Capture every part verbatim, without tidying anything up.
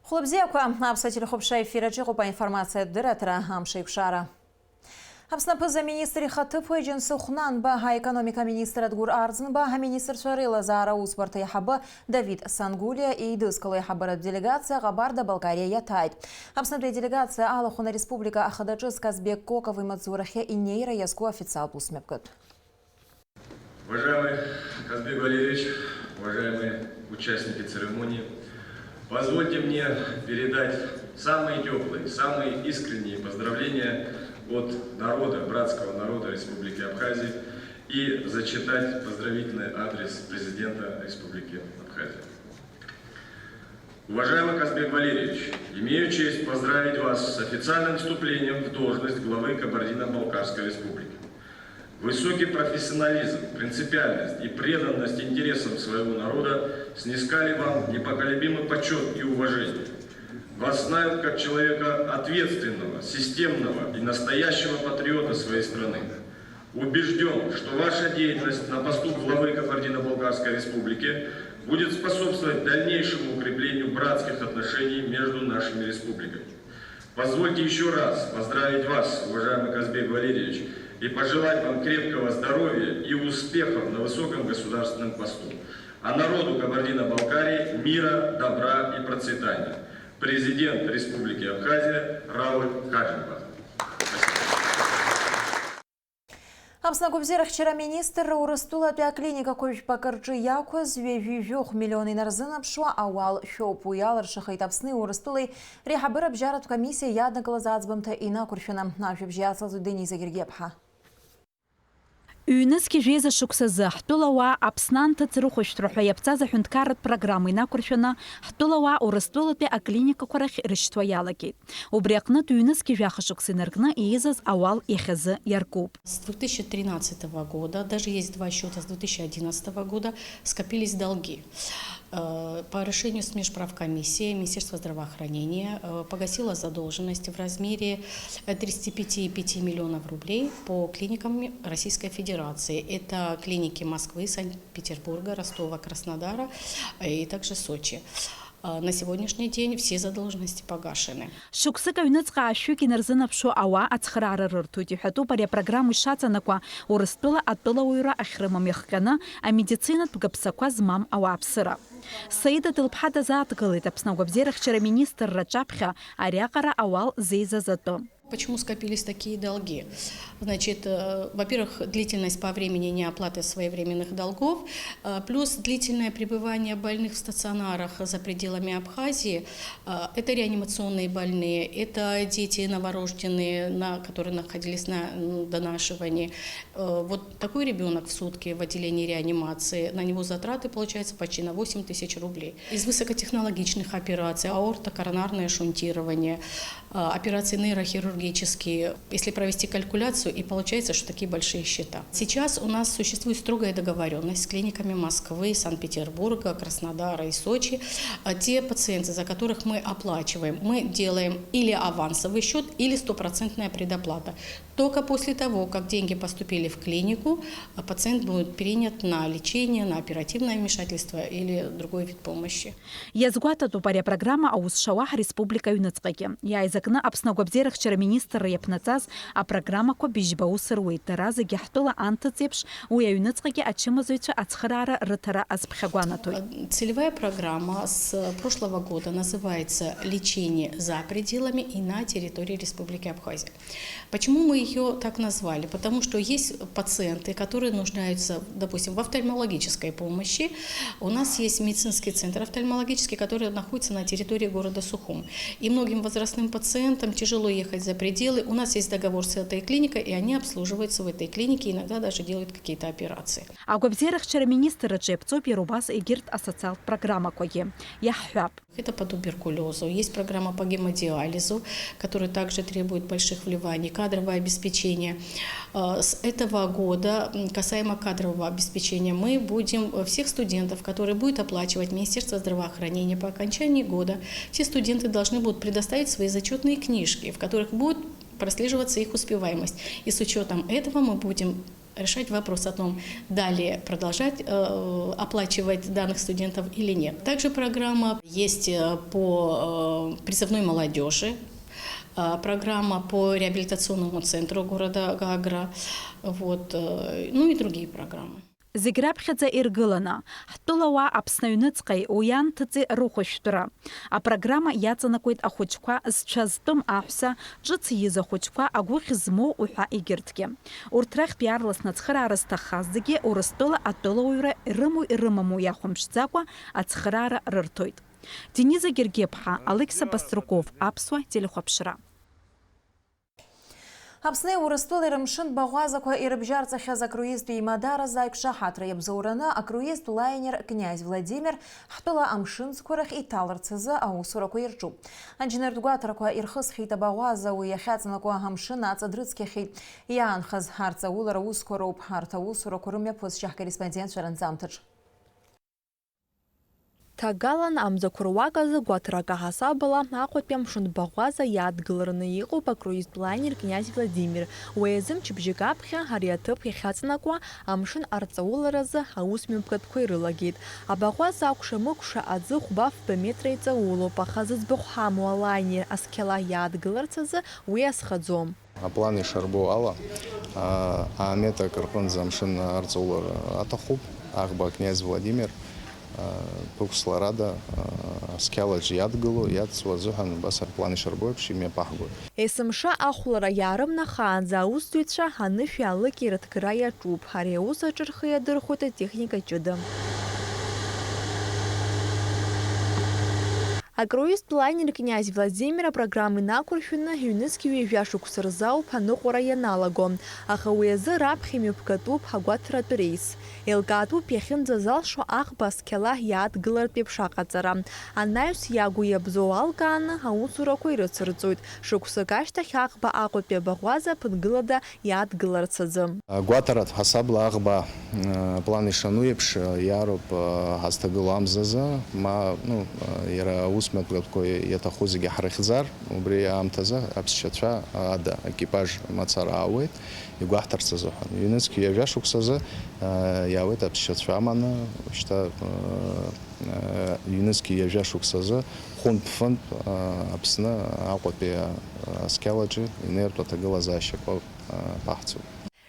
Хәлыбзиақәа, аԥсуа телехәаԥшра ефир аҿы иҟоуп аинформациатә дырраҭара, амш еиқәшара. Аԥсны аԥыза-министр ихаҭыԥуаҩ Џьансыхә Нанба, аекономика министр Адгәыр Арӡынба, аминистрцәа реилазаара аусбарҭа аиҳабы Давид Сангулиа еидызкыло аиҳабыратә делегациа Ҟабарда-Балкариа иаҭааит. Аԥснытәи аделегациа алахәын ареспублика ахада ҿыц Казбек Коков имаҵзурахьы инеира иазку официалтә усмҩаԥгатә. Уважаемый Казбек Валерьевич, уважаемые участники церемонии, позвольте мне передать самые теплые, самые искренние поздравления от народа, братского народа Республики Абхазии и зачитать поздравительный адрес президента Республики Абхазия. Уважаемый Казбек Валерьевич, имею честь поздравить вас с официальным вступлением в должность главы Кабардино-Балкарской Республики. Высокий профессионализм, принципиальность и преданность интересам своего народа снискали вам непоколебимый почёт и уважение. Вас знают как человека ответственного, системного и настоящего патриота своей страны. Убеждён, что ваша деятельность на посту главы Кабардино-Балкарской Республики будет способствовать дальнейшему укреплению братских отношений между нашими республиками. Позвольте ещё раз поздравить вас, уважаемый Казбек Валерьевич, и пожелать вам крепкого здоровья и успехов на высоком государственном посту. А народу Кабардино-Балкарии мира, добра и процветания. Президент Республики Абхазия Рауль Хаджимба. Спасибо. Аԥсны агәабзиарахьчара аминистрра Урыстәылатәи аклиникақәа жәпакы рҿы иақәыз ҩажәи жәохә миллион инарзынаԥшуа ауал шәоуп. Уи алыршахеит Аԥсни Урыстәылеи реиҳабыра абжьаратә комиссиа иаднакылаз аӡбамҭа инақәыршәаны. Ажәабжь иацылҵоит Дениза Гергиаԥҳа. Ҩнызқьи жәеиза шықәсазы ҳтәылауаа Аԥсны анҭыҵ рыхәышәтәра ҳәа иаԥҵаз аҳәынҭқарратә программа инақәыршәаны, ҳтәылауаа Урыстәылатәи аклиникақәа рахь рышьҭуа иалагеит. Убри аҟнытә ҩнызқьи жәаха шықәса инаркны иизаз ауал иахьазы иаркуп. С две тысячи тринадцатого года, даже есть два счёта с две тысячи одиннадцатого года, скопились долги. Э, по решению с межправкомиссии Министерство здравоохранения, э, погасило задолженность в размере, э, тридцати пяти и пяти миллионов рублей по клиникам Российской Федерации. Это клиники Москвы, Санкт-Петербурга, Ростова, Краснодара, э, и также Сочи. А, на сегодняшний день все задолженности погашены. Шықәсык аҩныҵҟа ашәҩык инарзынаԥшуа ауаа ацхыраара рырҭоит, иҳәатәуп ари апрограмма ишаҵанакуа, Урыстәыла атәылауаҩра ахьрымам иахҟьаны амедицинатә гаԥсақәа змам ауааԥсыра. Саида Дылԥҳа дазааҭгылеит Аԥсны агәабзиарахьчара министрра аҿаԥхьа ариаҟара ауал зеизаз атәы. Почему скопились такие долги? Значит, э, во-первых, длительность по времени неоплаты своевременных долгов, э, плюс длительное пребывание больных в стационарах за пределами Абхазии. Э, это реанимационные больные, это дети новорожденные, на, которые находились на, м, донашивании. Э, вот такой ребёнок в сутки в отделении реанимации, на него затраты получаются почти на восемь тысяч рублей. Из высокотехнологичных операций, аортокоронарное шунтирование, э, операции нейрохирургические, если провести калькуляцию, и получается, что такие большие счета. Сейчас у нас существует строгая договорённость с клиниками Москвы, Санкт-Петербурга, Краснодара и Сочи. Э, те пациенты, за которых мы оплачиваем, мы делаем или авансовый счёт, или стопроцентная предоплата. Только после того, как деньги поступили в клинику, а, пациент будет принят на лечение, на оперативное вмешательство или другой вид помощи. Иазгәаҭатәуп ари апрограмма аус шауа ҳреспублика аҩныҵҟагьы. Иааизакны Аԥсны агәабзиарахьчара министрра иаԥнаҵаз апрограммақәа быжьба аус руеит. Дара зегьы ҳтәыла анҭыҵ еиԥш, уи аҩныҵҟагьы ачымазаҩцәа ацхыраара рыҭара азԥхьагәанаҭоит. Целевая программа с прошлого года называется «Лечение за пределами и на территории Республики Абхазия». Почему мы её так назвали? Потому что есть пациенты, которые нуждаются, допустим, в офтальмологической помощи. У нас есть медицинский центр офтальмологический, который находится на территории города Сухум. И многим возрастным пациентам тяжело ехать за пределы. У нас есть договор с этой клиникой, и они обслуживаются в этой клинике, иногда даже делают какие-то операции. Агәабзиарахьчара аминистрраҿы иаԥҵоуп иара убас егьырҭ асоциалтә программақәагьы. Иаҳҳәап. Это по туберкулёзу, есть программа по гемодиализу, которая также требует больших вливаний, кадровое обеспечение. Э, с этого года, м, касаемо кадрового обеспечения, мы будем, э, всех студентов, которые будет оплачивать Министерство здравоохранения по окончании года, все студенты должны будут предоставить свои зачётные книжки, в которых будет прослеживаться их успеваемость. И с учётом этого мы будем Решать вопрос о том, далее продолжать э, оплачивать данных студентов или нет. Также программа есть э, по э, призывной молодежи, э, программа по реабилитационному центру города Гагра, вот, э, ну и другие программы. Зегь раԥхьаӡа иргыланы, ҳтәылауаа Аԥсны аҩныҵҟеи уи анҭыҵи рыхәышәтәра. Апрограмма иаҵанакуеит ахәыҷқәа, зцәа зтәым аҳәса, ҿыц ииз ахәыҷқәа, агәыхь змоу уҳәа егьырҭгьы. Урҭ рахьтә иаарласны ацхыраара зҭаххаз зегьы Урыстәыла атәылауаҩра ирымоу ирымаму иахәамԥшӡакәа ацхыраара рырҭоит. Дениза Гергиаԥҳа, Алықьса Баструков, Аԥсуа телехәаԥшра. Аԥсни Урыстәылеи рымшын баӷәазақәа ирыбжьарҵахьаз акруизтә еимадара зааиқәшаҳаҭра иабзоураны акруизтә лаинер Князь Владимир ҳтәыла амшынҵқәа рахь иҭаларц азы аусурақәа ирҿуп. Аџьныртә гәаҭарақәа ирхысхьеит абаӷәаза, уи иахьаҵанакуа амшын аҵа дрыцқьахьеит. Иаанхаз арҵаулара усқәа роуп арҭ аусурақәа рымҩаԥысшьа ҳкорреспондентцәа ранҵамҭаҿ. Ҭагалан амзақәа руак азы гәаҭарак аҳасабала Аҟәатәи амшын баӷәаза иадгылараны иҟоуп акруизтә лаинер Князь Владимир. Уи азы мчыбжьык аԥхьа ари аҭыԥ иахьаҵанакуа амшын арҵауларазы аусмҩаԥгатәқәа ирылагеит. Абаӷәаза акәша-мыкәша аӡы хәба-фба метра иҵаулоуп, аха зыӡбахә ҳамоу алаинер асқьала иаадгыларц азы уи азхаӡом. Аплан ишарбоу ала, аа, метрак рҟынӡа амшын арҵаулар аҭахуп. Аӷба Князь Владимир, аа, ԥықәсларада, аа, асқьалаҿ иадгыло, иадҵуа азыҳәан убас аплан ишарбо еиԥш имҩаԥаҳгоит. Есымша ахәлара иаарымнахаанӡа аусзуҩцәа анышәи алыки рыҭгара иаҿуп. Ари аус аҿы рхы иадырхәоит атехника ҷыда. Акруизтә лаинер Князь Владимир апрограмма инақәыршәаны ҩнызқь ҩажәа шықәса рзы ауп аныҟәара ианалаго, аха уи азы раԥхьа имҩаԥгатәуп агәаҭаратә реис. Еилкаатәуп иахьынӡазалшо аӷба асқьала иаадгылартә еиԥш аҟаҵара. Анаҩс иагу иабзоу алкааны аусурақәа ирыцырҵоит. Шықәсык ашьҭахь аӷба Аҟәатәи абаӷәаза ԥынгылада иаадгыларц азы. Гәаҭаратә ҳасабла аӷба, э, аплан ишану еиԥш, э, иаароуп, э, ҳазҭагылоу амзазы, ма, ну, э, иара аусмҩаԥгатәқәа иаҭаху зегьы ҳрыхьӡар, убри аамҭазы аԥсшьацәа ада, аекипаж мацара аауеит, игәаҳҭарц азыҳәан. Ҩнызқь ҩажәа шықәсазы, э, иаауеит аԥсшьацәа аманы, шьҭа, э, э, ҩнызқь ҩажәа шықәсазы хәынтә-фынтә, э, Аԥсны Аҟәатәи, э, асқьалаҿы инеиртә аҭагылазаашьақәа, э, баҳцоуп.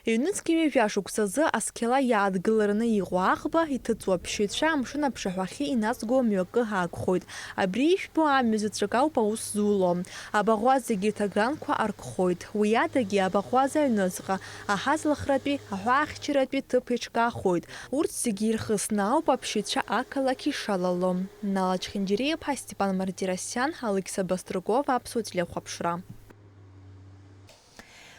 Ҩнызқь ҩажәа шықәсазы асқьала иаадгылараны иҟоу аӷба иҭыҵуа аԥсшьаҩцәа амшын аԥшаҳәахьы иназго мҩакы аақәхоит. Абри ижәбо амҩа заҵәык ауп аус зуло. Абаӷәазагьы иҭаганқәа аркхоит. Уи адагьы абаӷәаза аҩныҵҟа аҳазлахратәи, аҳәаахьчаратәи ҭыԥ еиҿкаахоит. Урҭ зегьы ирхысны ауп аԥсшьаҩцәа ақалақь ишалало. Нала Чхинџьириаԥҳа, Степан Мартиросиан, Алықьса Баструков, Аԥсуа телехәаԥшра.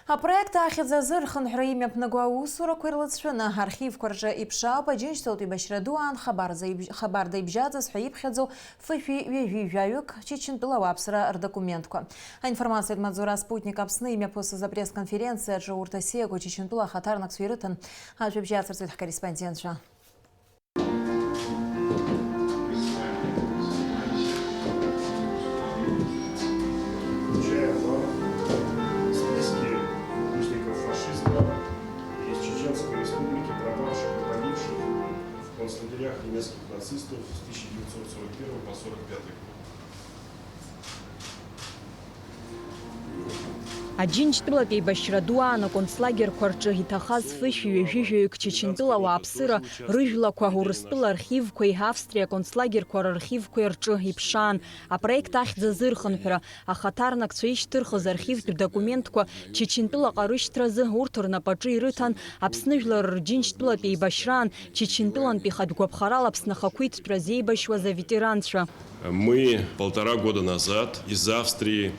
Апроект ахьӡ азы рхынҳәра имҩаԥнаго аусурақәа ирлыҵшәаны, архивқәа рҿы иԥшаауп Аџьынџьтәылатә еибашьра ду аан хабарда ибжь-, хабарда ибжьаӡыз ҳәа иԥхьаӡоу фышәи ҩажәи жәаҩык Чечентәыла ауааԥсыра рдокументқәа. Аинформациатә маҵзура Спутник Аԥсны имҩаԥысыз апресс-конференциаҿы урҭ асиақәа Чечентәыла ахаҭарнакцәа ирыҭан. Ажәабжь иацырҵоит ҳкорреспондентцәа. Включая в списки узников фашизма из Чеченской Республики пропавших и погибших в концлагерях немецких нацистов с тысяча девятьсот сорок первого по сорок пятый год. Аџьынџьтәылатә еибашьра ду аан аконцлагерьқәа рҿы иҭахаз фышәи ҩажәи жәаҩык Чечентәыла ауааԥсыра рыжәлақәа Урыстәыла архивқәеи Австриа аконцлагерьқәа рархивқәеи рҿы иԥшаан, апроект ахьӡ азы рхынҳәра, ахаҭарнакцәа ишьҭырхыз архивтә документқәа Чечентәылаҟа рышьҭразы урҭ рнапаҿы ирыҭан, Аԥсны жәлар рџьынџьтәылатә еибашьраан Чечентәылантәи хатә гәаԥхарала Аԥсны ахақәиҭтәра зеибашьуаз аветеранцәа. Мы полтора года назад из Австрии,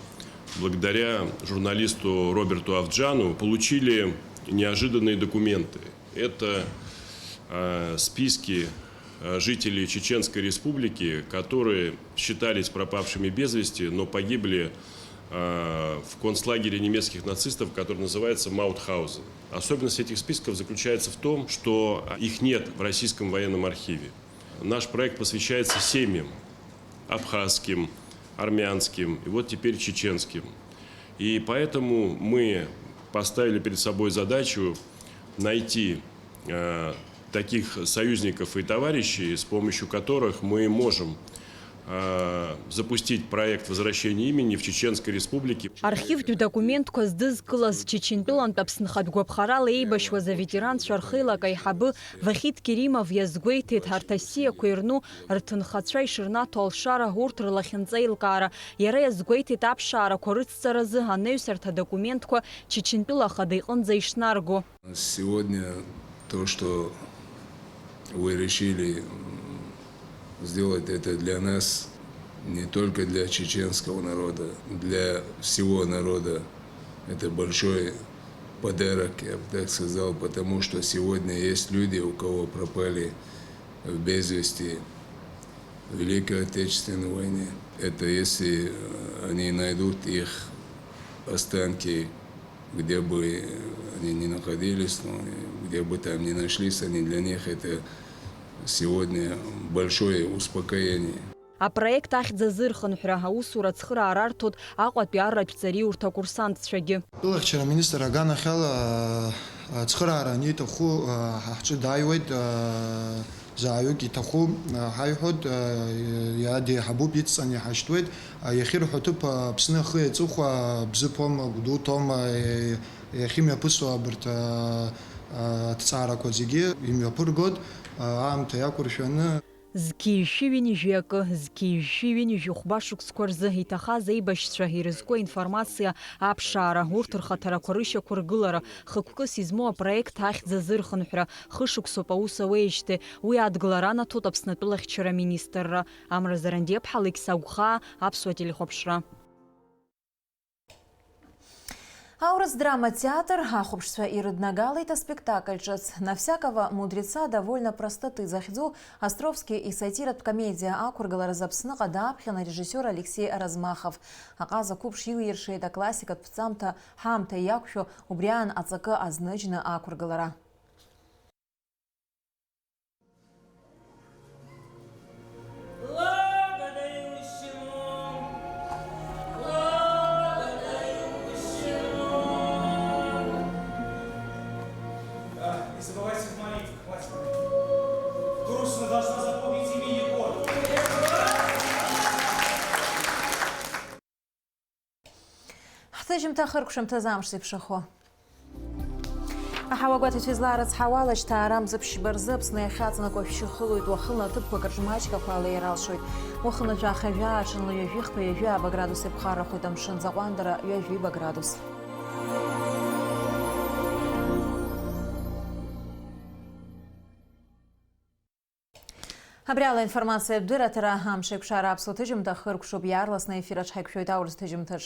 благодаря журналисту Роберту Авджану, получили неожиданные документы. Это, э, списки, э, жителей Чеченской Республики, которые считались пропавшими без вести, но погибли, э, в концлагере немецких нацистов, который называется Маутхаузен. Особенность этих списков заключается в том, что их нет в Российском военном архиве. Наш проект посвящается семьям абхазским, армянским и вот теперь чеченским. И поэтому мы поставили перед собой задачу Найти э, таких союзников и товарищей, с помощью которых мы можем э, запустить проект возвращения имени в Чеченской Республике. Архивтә документқәа здызкылаз Чечентәылантә Аԥсны хатә гәаԥхарала еибашьуаз аветеранцәа рхеилак аиҳабы Вахид Керимов иазгәеиҭеит, ҳарҭ асиақәа ирну рҭынхацәа ишырнаҭо алшара, урҭ рлахьынҵа еилкаара. Иара иазгәеиҭеит аԥшаарақәа рыцҵаразы анаҩсарҭа документқәа Чечентәыла Ахада иҟынӡа ишнарго. Сегодня то, что вы решили сделать это для нас, не только для чеченского народа, для всего народа, это большой подарок, я бы так сказал, потому что сегодня есть люди, у кого пропали без вести в Великой Отечественной войне. Это если они найдут их останки, где бы они ни находились, ну, где бы там ни нашлись они, для них это сегодня большое успокоение. Апроект ахьӡ азырхынҳәра аусура ацхыраара арҭоит Аҟәатәи арратә ҵариурҭа акурсантцәагьы. Атәылахьчара аминистр аганахьала ацхыраара аниҭаху ҳа ҳҿы дааиуеит. Зааҩык иҭаху ҳаиҳәоит, иадеиҳабуп, идҵан иҳашьҭуеит. Иахьырҳәо аҭыԥ Аԥсны ахи аҵыхәа бзыԥома, гәдуҭома, иахьымҩаԥысуа абарҭ аҭҵаарақәа зегьы имҩаԥыргоит аамҭа иақәыршәаны. Зқьи жәшәи ҩынҩажәи акы, зқьи жәшәи ҩынҩажәи хәба шықәсқәа рзы иҭахаз аибашьцәа ирызку аинформациа аԥшаара, урҭ рхаҭарақәа рышьақәыргылара, хықәкыс измоу апроект ахьӡ азырхынҳәра, хышықәсоуп аус ауеижьҭеи, уи адгылара анаҭоит Аԥсны атәылахьчара аминистрра. Амра Зарандиаԥҳа, Алықьса Агәхаа, Аԥсуа телехәаԥшра. Аурыс драма театр ахәаԥшцәа ирыднагалеит аспектакль ҿыц. Навсякого мудреца довольно простоты захьӡу Островски исатиратә комедиа ақәыргыларазы Аԥсныҟа дааԥхьан арежиссиор Алексеи Размахов. Аҟаза қәыԥш илиршеит аклассикатә ԥҵамҭа ҳаамҭа иақәшәо, убри аан аҵакы азныџьны ақәыргылара. Благодарю всему. Благодарю всему. Да, не забывайте в молитве, хватит. Трусина должна запомнить имя Егор. Ҳҭыжьымҭа хыркәшамҭазы амш зеиԥшрахо. Аҳауагәаҭаҩцәа излаарыцҳауа, алашьҭаара амза ԥшьба рзы Аԥсны иахьаҵанакуа шәшьы хылоит, уахынла ҭыԥқәак рҿы маҷк ақәа алеир алшоит. Уахынла жәаха жәаа, аҽынла ҩажәи хԥа, ҩажәи ааба градус иаԥхаррахоит, амшын аӡы аҟәандара ҩажәи ҩба градус. Абри ала аинформациатә дырраҭара амш еиқәшара аԥсуа ҭыжьымҭа хыркәшоуп, иаарласны аефир аҿы ҳаиқәшәоит аурыс ҭыжьымҭаҿ.